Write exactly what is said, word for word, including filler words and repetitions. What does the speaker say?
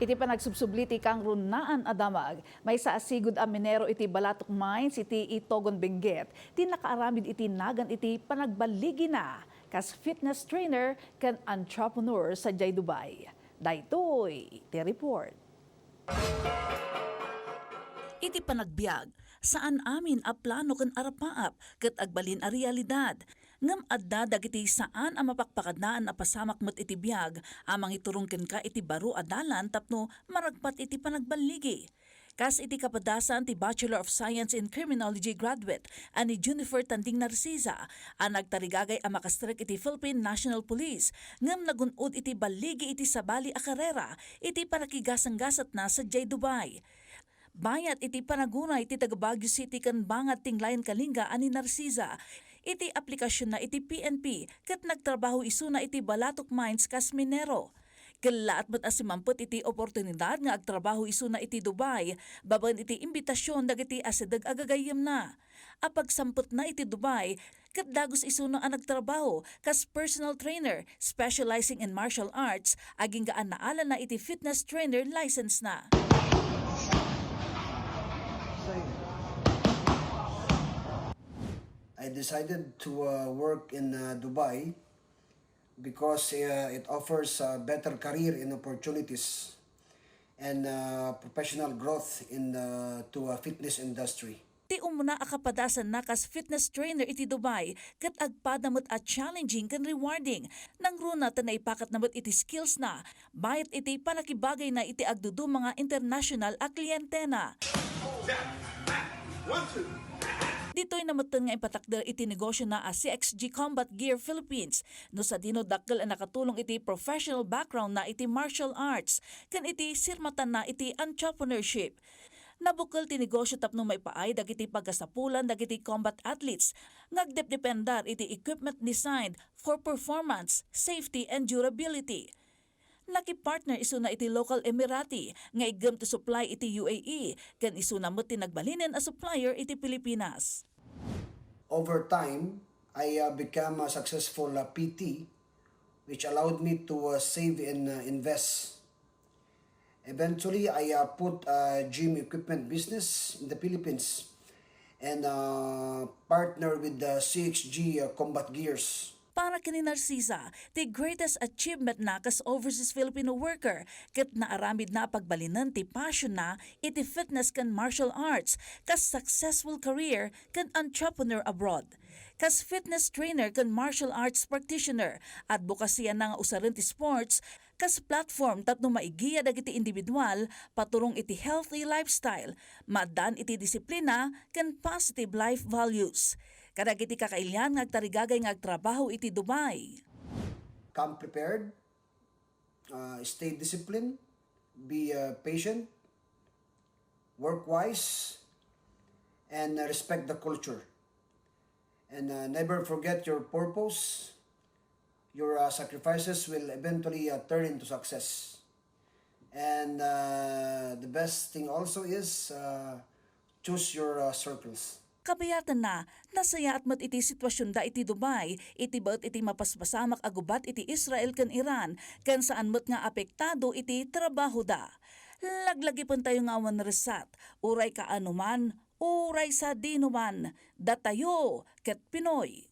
Iti panagsubsubli ti kangrunaan a damag, maysa a sigud a minero iti Balatok Mines iti Itogon, Benguet, ti nakaaramid iti nagan iti panagballigina kas fitness trainer ken entrepreneur sadiay Dubai. Daytoy ti report. Iti panagbiag, saan amin a plano ken arapaap ket agbalin a realidad. Ngem adda dagiti saan a mapakpakadnaan a pasamak met iti biag a mangiturong kenka iti baro a dalan tapno maragpat iti panagballigi. Kas iti kapadasan ti Bachelor of Science in Criminology graduate a ni Junifer Tanding Narcisa a nagtarigagay a makastrek iti Philippine National Police ngem nagun-od iti balligi iti sabali a karera iti panakigasanggasatna sadiay Dubai. Bayat iti panagunay ti taga Baguio City ken Bangad ti Inglayan Kalinga a ni Narcisa iti aplikasionna iti P N P ket nagtrabaho isuna iti Balatok Mines kas minero. Kellaat met a simampet iti oportunidad nga agtrabaho isuna iti Dubai babaen iti imbitasion dagiti asideg a gagayyemna. Apagsampetna iti Dubai, ket dagus isuna a nagtrabaho kas personal trainer specializing in martial arts, agingga a naalana iti fitness trainer license-na. I decided to, uh, work in, uh, Dubai because, uh, it offers, uh, better career and opportunities and, uh, professional growth in, uh, to, uh, fitness industry. Ti umuna a kapadasanna kas fitness trainer iti Dubai ket agpada met a challenging ken rewarding. Nangruna ta naipakatna met iti skills-na, bayat iti panakibagayna iti agduduma nga international a klientena. Ditoyna metten nga impatakder iti negosiona a C X G Combat Gear Philippines, no sadino dakkel a nakatulong iti professional background-na iti martial arts ken iti sirmatanna iti entrepreneurship. Nabukkel ti negosio tapno maipaay dagiti pagasapulan dagiti combat athletes nga agdepdependar iti equipment designed for performance, safety, and durability. Nakipartner isuna iti local Emirati nga iggem ti supply iti U A E, ken isuna met ti nagbalinen a supplier iti Pilipinas. Over time, I, uh, became a successful, uh, P T, which allowed me to, uh, save and, uh, invest. Eventually, I, uh, put a gym equipment business in the Philippines and, uh, partner with the C X G, uh, Combat Gears. Para ken ni Narcisa, ti greatest achievement-na kas overseas Filipino worker ket naaramidna a pagbalinen ti passion-na iti fitness ken martial arts kas successful career ken entrepreneur abroad. Kas fitness trainer ken martial arts practitioner, adbokasiana nga usaren ti sports kas platform tapno maigiya dagiti individual paturong iti healthy lifestyle, maaddaan iti disiplina ken positive life values. Kadagiti kakailian nga agtarigagay nga agtrabaho iti Dubai. Come prepared, uh, stay disciplined, be, uh, patient, work wise, and, uh, respect the culture. And, uh, never forget your purpose. Your, uh, sacrifices will eventually, uh, turn into success. And, uh, the best thing also is, uh, choose your, uh, circles. Kabayatanna, nasayaat met iti situasionda iti Dubai, iti baet iti mapaspasamak a gubat iti Israel ken Iran, ken saan met nga apektado iti trabahoda. Laglagipentayo nga awan resat, uray kaano man, uray sadino man, datayo ket Pinoy.